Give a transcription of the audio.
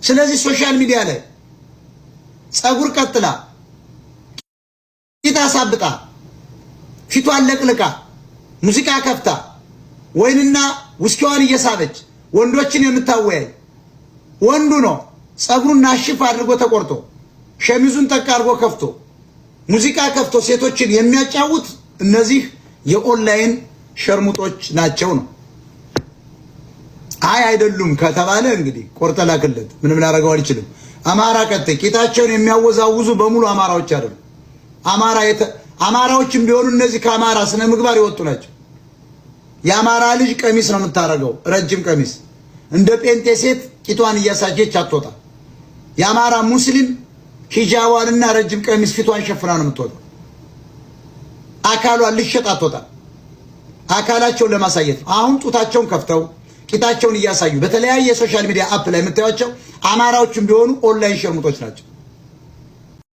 ስለዚህ social media ላይ ጸጉር ቀጥላ፣ ቂጥ አሳብጣ፣ ፊቷን ለቅልቃ፣ ሙዚቃ ከፍታ፣ ወይንና ውስኪዋን እየሳበች ወንዶችን የምታወያይ፣ ወንዱ ነው ጸጉሩን አሽፍ አድርጎ ተቆርጦ፣ ሸሚዙን ጠቅ አድርጎ ከፍቶ፣ ሙዚቃ ከፍቶ ሴቶችን የሚያጫውት እነዚህ የኦንላይን ሸርሙጦች ናቸው ነው። አይ አይደሉም ከተባለ እንግዲህ ቆርጠህ ላክለት። ምንም ላደርገው አልችልም። አማራ ቀጥ ቂጣቸውን የሚያወዛውዙ በሙሉ አማራዎች አይደሉም። አማራዎችም ቢሆኑ እነዚህ ከአማራ ስነ ምግባር የወጡ ናቸው። የአማራ ልጅ ቀሚስ ነው የምታደርገው፣ ረጅም ቀሚስ። እንደ ጴንጤ ሴት ቂጧን እያሳየች አትወጣ። የአማራ ሙስሊም ሂጃቧንና ረጅም ቀሚስ ፊቷን ሸፍና ነው የምትወጣው። አካሏን ልሸጥ አትወጣ። አካላቸውን ለማሳየት ነው። አሁን ጡታቸውን ከፍተው ቂጣቸውን እያሳዩ በተለያየ የ social media app ላይ የምታዩቸው አማራዎችም ቢሆኑ ኦንላይን ሸርሙጦች ናቸው።